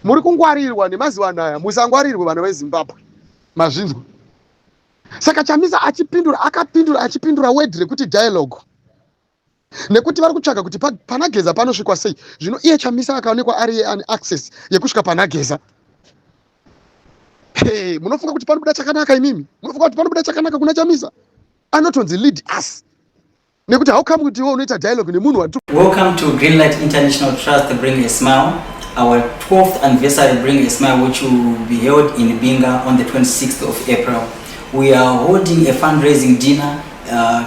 Muri kungwarirwa nemazuva anaya, musangwarirwe vana veZimbabwe. Mazvinzwa? Saka Chamisa achipindura, akapindura achipindura word rekuti dialogue, nekuti vari kutsvaga kuti pana Geza panosvikwa sei. Zvino iye Chamisa akaonekwa ari ane access yekusvika pana Geza. Hey, munofunga kuti panobuda chakanaka imimi? Munofunga kuti panobuda chakanaka kuna Chamisa? Anotonzi lead us, nekuti how come kuti iwe unoita dialogue nemunhu wati Welcome to Greenlight International Trust Bring a Smile, our 12th anniversary Bring a Smile, which will be held in Binga on the 26th of April. We are holding a fundraising dinner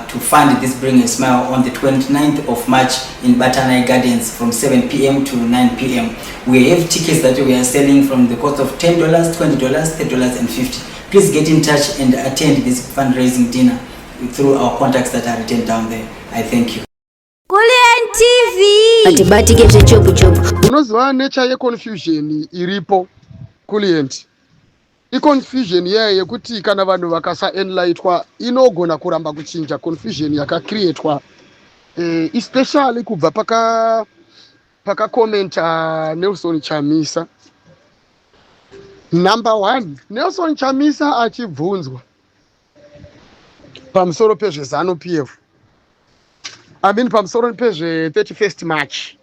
to fund this Bring a Smile on the 29th of March in Batanai Gardens from 7 p.m. to 9 p.m. We have tickets that we are selling from the cost of $10, $20, $30 and 50. Please get in touch and attend this fundraising dinner through our contacts that are written down there. I thank you. Kulliant TV. Atibatike zvechopu-chopu. Unoziva nature yeconfusion iripo, Kulliant? Iconfusion iya yekuti kana vanhu vakasaenlightwa, inogona kuramba kuchinja. Confusion yakacreatwa especially kubva pakakomenta Nelson Chamisa. Number one, Nelson Chamisa achibvunzwa pamusoro pezveZANU PF, I mean, pamusoro pezve 31st March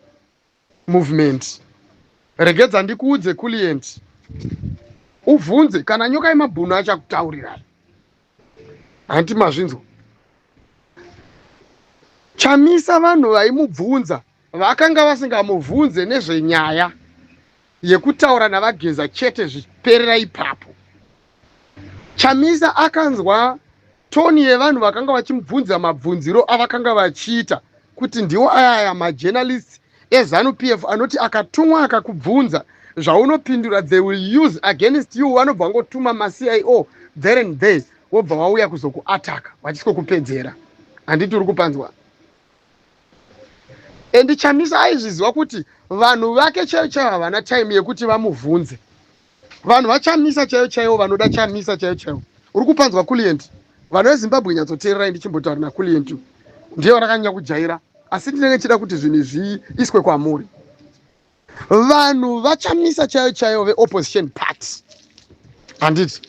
movement. Regedza ndikuudze, Kulliant, ubvunze kana Nyoka yemabhunu achakutaurirai. Hanti mazvinzwa? Chamisa, vanhu vaimubvunza vakanga vasingamubvunze nezvenyaya yekutaura naVaGeza chete zviperera ipapo. Chamisa akanzwa tone yevanhu vakanga vachimubvunza, mabvunziro avakanga vachiita, kuti ndiwo ayaya majournalists eZANU PF anoti akatumwa akakubvunza zvaunopindura, they will use against you. Vanobva vangotuma maCIO there and there, wobva wauya kuzokuataka vachiswekupedzera. Handiti uri kupanzwa? And Chamisa aizviziva kuti vanhu vake chaivo chaivo havana time yekuti vamubvunze. Vanhu vaChamisa chaivo chaivo, vanoda Chamisa chaivo chaivo, uri kupanzwa, Kulliant? Vanhu veZimbabwe, nyatsoteererai ndichimbotaura naKulliant. Ndiye varakanyanya kujaira, asi ndinenge chida kuti zvinhu zviiswe kwamuri. Vanhu vaChamisa chaivo chaivo veopposition party, handiti?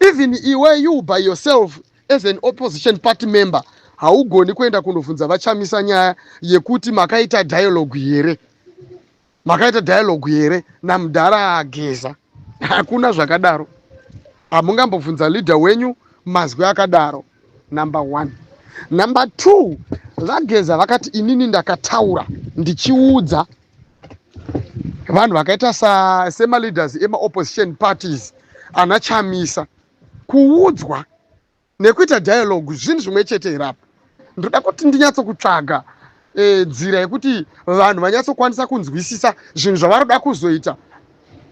Even iwe, you by yourself as an opposition party member, haugoni kuenda kunobvunza vaChamisa nyaya yekuti makaita dialogue here, makaita dialogue here namudhara aGeza. Hakuna zvakadaro. Hamungambobvunza leader wenyu mazwi akadaro, number one. Number two, vaGeza vakati, "Inini ndakataura ndichiudza vanhu vakaita semaleaders emaopposition parties ana Chamisa." Kuudzwa nekuita dialogue zvinhu zvimwe chete here apa? Ndoda kuti ndinyatsokutsvaga nzira yekuti vanhu vanyatsokwanisa kunzwisisa zvinhu zvavaroda kuzoita,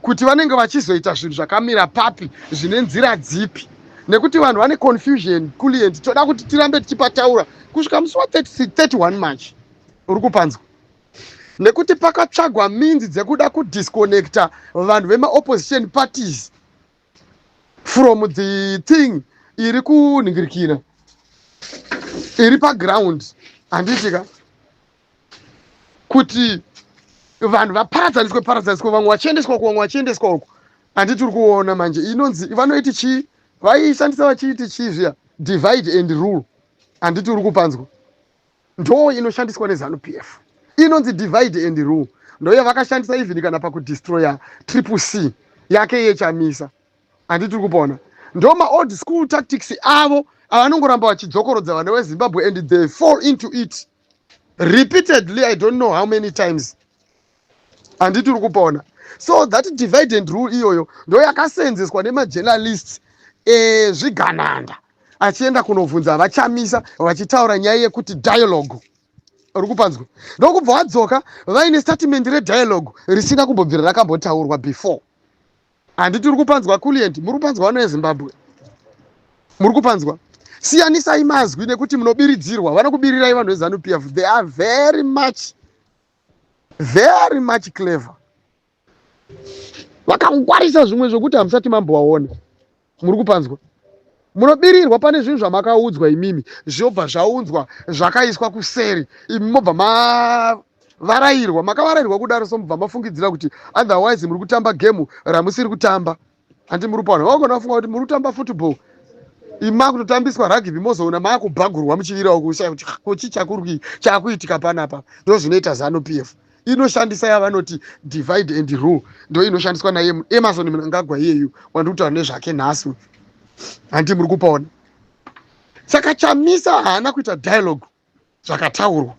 kuti vanenge vachizoita zvinhu zvakamira papi, zvine nzira dzipi, nekuti vanhu vane confusion. Kulliant, toda kuti tirambe tichipataura kusvika musi wa31 March. Uri kupanzwa? Nekuti pakatsvagwa means dzekuda kudisconnecta vanhu vemaopposition parties from the thing iri kunhingirikira iri paground, handitika? Kuti vanhu vaparadzaniswe paradzaniswe, vamwe vachiendeswa uku, vamwe vachiendeswa uku. Handiti uri kuona manje inonzi vanoiti chii? Vaishandisa vachiiti chii zviya? Divide and rule. Handiti uri kupanzwa? Ndo inoshandiswa neZANU PF, inonzi divide and rule. Ndo yavakashandisa even kana pakudestroya Triple C yake yeChamisa. Handiti uri kupona? Ndo maold school tactics avo avanongoramba vachidzokorodza vana veZimbabwe, and they fall into it repeatedly, I don't know how many times. Handiti uri kupona? So that divide and rule iyoyo ndo yakasenzeswa nemajournalists ezvigananda achienda kunobvunza vaChamisa vachitaura nyaya yekuti dialogue. Uri kupanzwa? Ndokubva vadzoka vaine statement redialogue risina kumbobvira rakambotaurwa before. Handiti uri kupanzwa, Kulliant? Muri kupanzwa, vano veZimbabwe? Muri kupanzwa? Siyanisai mazwi, nekuti munobiridzirwa. Vanokubirirai vanhu veZANU PF. They are very much, very much clever. Vakangwarisa zvimwe zvokuti hamusati mambovaona. Muri kupanzwa? Munobirirwa pane zvinhu zvamakaudzwa imimi, zvobva zvaunzwa zvakaiswa kuseri, imi mobva Varairwa, makavarairwa kudaro, so mubva mafungidzira kuti otherwise muri kutamba game ramusiri kutamba. Handi muri paona, vagona kufunga kuti muri kutamba football, ima kutotambiswa rugby, mozoona maakubhagurwa muchivirawo kushaya kuti kochi chakuri chakuitika panapa. Ndo zvinoita ZANU PF, inoshandisa yavanoti divide and rule. Ndo inoshandiswa naye Emmerson Mnangagwa iyeyu wandiri kutaura nezvake nhasi. Handi muri kupaona? Saka Chamisa haana kuita dialogue. Zvakataurwa,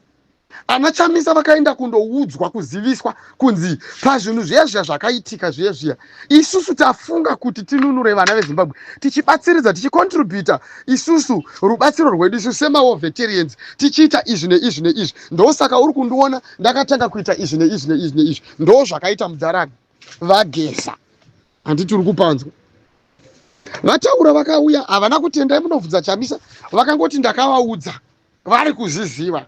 ana Chamisa vakaenda kundoudzwa, kuziviswa kunzi pazvinhu zviya zviya zvakaitika zviya zviya, isusu tafunga kuti tinunure vana veZimbabwe tichibatsiridza, tichicontributa isusu rubatsiro rwedu isusu semawar veterans, tichiita izvi neizvi neizvi. Ndosaka uri kundiona ndakatanga kuita izvi neizvi neizvi neizvi. Ndo zvakaita mudzarani vaGeza. Handiti uri kupanzwa? Vataura, vakauya, havana kutendai munobvunza Chamisa. Vakangoti ndakavaudza, vari kuzviziva,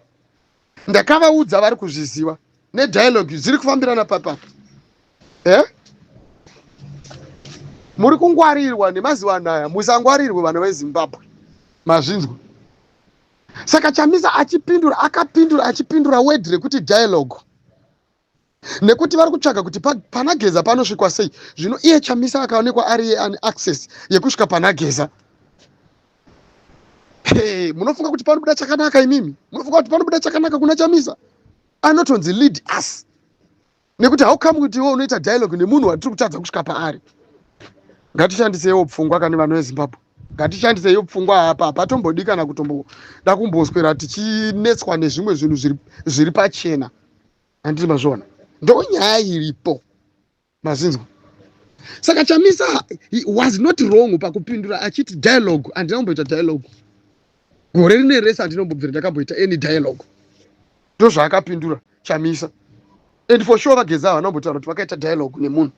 ndakavaudza, vari kuzviziva. Nedialogue zviri kufambirana papa. Muri kungwarirwa nemazuva anaya, musangwarirwe, vana veZimbabwe, mazvinzwa? Saka Chamisa achipindura, akapindura achipindura word rekuti dialogue, nekuti vari kutsvaga kuti pana Geza panosvikwa sei. Zvino iye Chamisa akaonekwa ari ane access yekusvika pana Geza. Hey, munofunga kuti panobuda chakanaka? Imimi munofunga kuti panobuda chakanaka kuna Chamisa? Anotonzi lead us, nekuti how come kuti iwe unoita dialogue nemunhu watiri kutadza kusvika paari? Ngatishandiseiwo pfungwa kani, vanhu veZimbabwe, ngatishandiseiwo pfungwa. Apa hapatombodi kana kutomboda kumboswera tichinetswa nezvimwe zvinhu zviri pachena. Handiti mazviona? Ndo nyaya iripo, mazinzwa? Saka Chamisa was not wrong pakupindura achiti dialogue, handina kumboita dialogue gore rine rese, handinombobvira ndakamboita any dialogue. Ndo zvaakapindura Chamisa, and for sure vaGeza havana kumbotaura kuti vakaita dialogue nemunhu,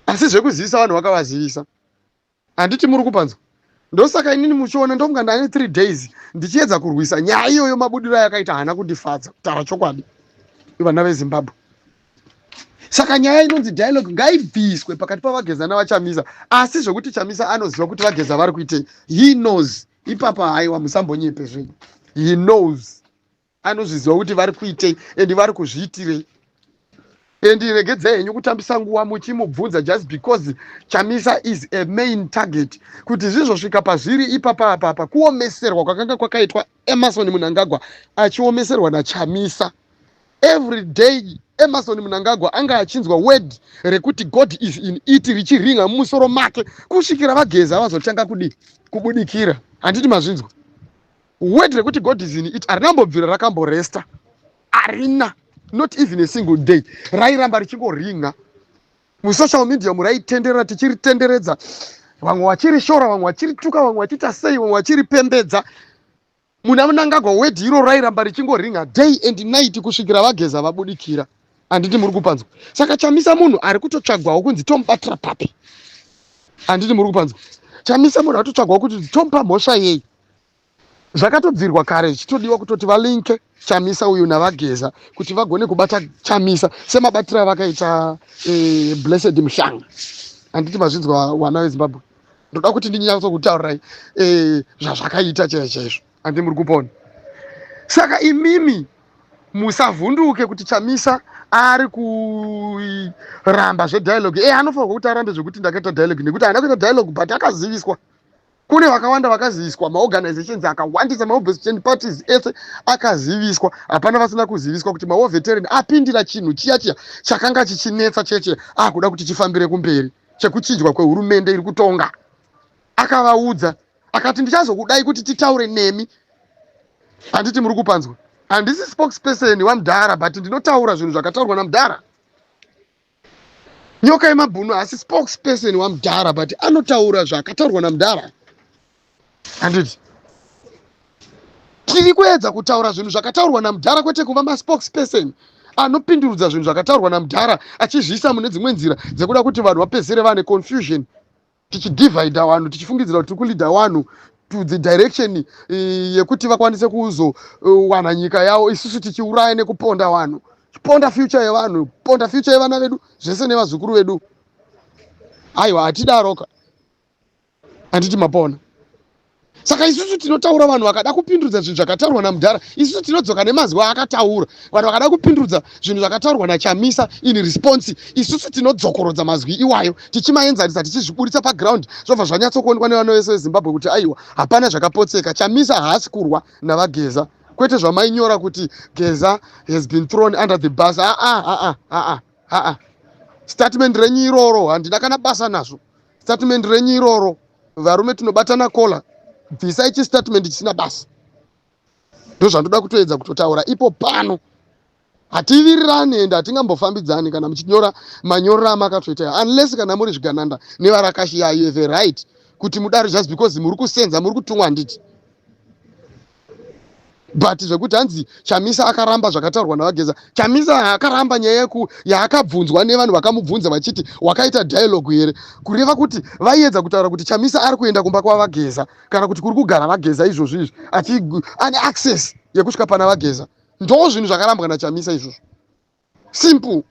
asi zvekuzivisa vanhu vakavazivisa. Handiti muri kupanzwa? Ndosaka inini muchiona ndofunga ndane 3 days ndichiedza kurwisa nyaya iyoyo. Mabudiro ayakaita haana kundifadza, kutaura chokwadi, vana veZimbabwe. Saka nyaya inonzi dialogue ngaibviswe pakati pavaGeza navaChamisa. Asi zvekuti Chamisa anoziva kuti vaGeza vari kuitei, he knows ipapa, haiwa, musambonyepe zvenyu. He knows, anozviziva kuti vari kuitei and vari kuzviitirei. And regedzai henyu kutambisa nguva muchimubvunza just because Chamisa is a main target. Kuti zvizosvika pazviri ipapa apapa, kuomeserwa kwakanga kwakaitwa Emmerson Mnangagwa, achiomeserwa naChamisa every day. Emmerson Mnangagwa anga achinzwa word rekuti "God is in it" richiringa mumusoro make kusvikira vaGeza vazotanga kudi kubudikira. Handiti mazvinzwa? Word rekuti "God is in it" harinambobvira rakamboresta, harina, not even a single day. Rairamba richingoringa musocial media, muraitenderera, tichiritenderedza, vamwe vachirishora, vamwe vachirituka, vamwe vachiita sei, vamwe vachiripembedza. Muna Mnangagwa word iro rairamba richingoringa day and night kusvikira vaGeza vabudikira. Handiti muri kupanzwa? Saka Chamisa munhu ari kutotsvagwawo kunzi tomubatira papi. Handiti muri kupanzwa? Chamisa munhu atotsvagwawo kuti tomupa mhosva yei. Zvakatobvirwa kare zvichitodiwa kutoti valinke Chamisa uyu navaGeza kuti vagone kubata Chamisa semabatiro avakaita Blessed Mhlanga. Handiti mazvinzwa, wana veZimbabwe? Ndoda kuti ndinyatsokutaurirai zvazvakaita chaizvo chaizvo. Handi muri kupona? Saka imimi musavhunduke kuti Chamisa ari kuramba zvedialogue. Anofanirwa kuti arambe zvekuti ndakaita dialogue, nekuti haana kuita dialogue, but akaziviswa. Kune vakawanda vakaziviswa, maorganizations akawandisa, maopposition parties ese akaziviswa, hapana vasina kuziviswa kuti mawar veteran apindira chinhu chiya chiya chakanga chichinetsa cheche, akuda kuti chifambire kumberi, chekuchinjwa kwehurumende iri kutonga. Akavaudza akati ndichazokudai kuti titaure nemi. Handiti muri kupanzwa? Handisi spokesperson wamudhara, but ndinotaura zvinhu zvakataurwa namudhara Nyoka yemabhunu. Haasi spokesperson wamudhara, but anotaura zvakataurwa namudhara. Handiti tiri kuedza kutaura zvinhu zvakataurwa namudhara, kwete kuva maspokesperson anopindurudza zvinhu zvakataurwa namudhara achizviisa mune dzimwe nzira dzekuda kuti vanhu vapedzisire vane confusion, tichidivhaidha vanhu, tichifungidzira kuti tiri kuleada vanhu to the direction yekuti vakwanise kuzowana nyika yavo, isusu tichiuraya nekuponda vanhu, ponda future yevanhu, ponda future yevana vedu zvese nevazukuru vedu. Aiwa, hatidaroka. Handiti mapona? Saka isusu tinotaura, vanhu vakada kupindurudza zvinhu zvakataurwa namudhara, isusu tinodzoka nemazwi aakataura. Vanhu vakada kupindurudza zvinhu zvakataurwa naChamisa in response, isusu tinodzokorodza mazwi iwayo, tichimaenzanisa, tichizviburitsa paground, zvobva zvanyatsokuonekwa nevana vese veZimbabwe kuti aiwa, hapana zvakapotseka. Chamisa haasi kurwa navaGeza, kwete zvamainyora kuti Geza has been thrown under the bus. Aa, aa, aa, aa, statement renyu iroro handina kana basa nazvo. Statement renyu iroro, varume, tinobatana kola. Bvisai chistatement chisina basa. Ndozvandoda kutoedza kutotaura ipo pano. Hativirirani ende hatingambofambidzani kana muchinyora manyorero amakatoita, unless kana muri zvigananda nevarakashi. Ya, you have a right kuti mudaro just because muri kusenza, muri kutumwa, handiti? But zvekuti hanzi Chamisa akaramba zvakataurwa navaGeza, Chamisa akaramba nyaya yaakabvunzwa nevanhu vakamubvunza vachiti wakaita dialogue here, kureva kuti vaiedza kutaura kuti Chamisa ari kuenda kumba kwavaGeza kana kuti kuri kugara vaGeza izvozvo izvi, ane access yekusvika pana vaGeza. Ndo zvinhu zvakarambwa naChamisa izvozvo, simple.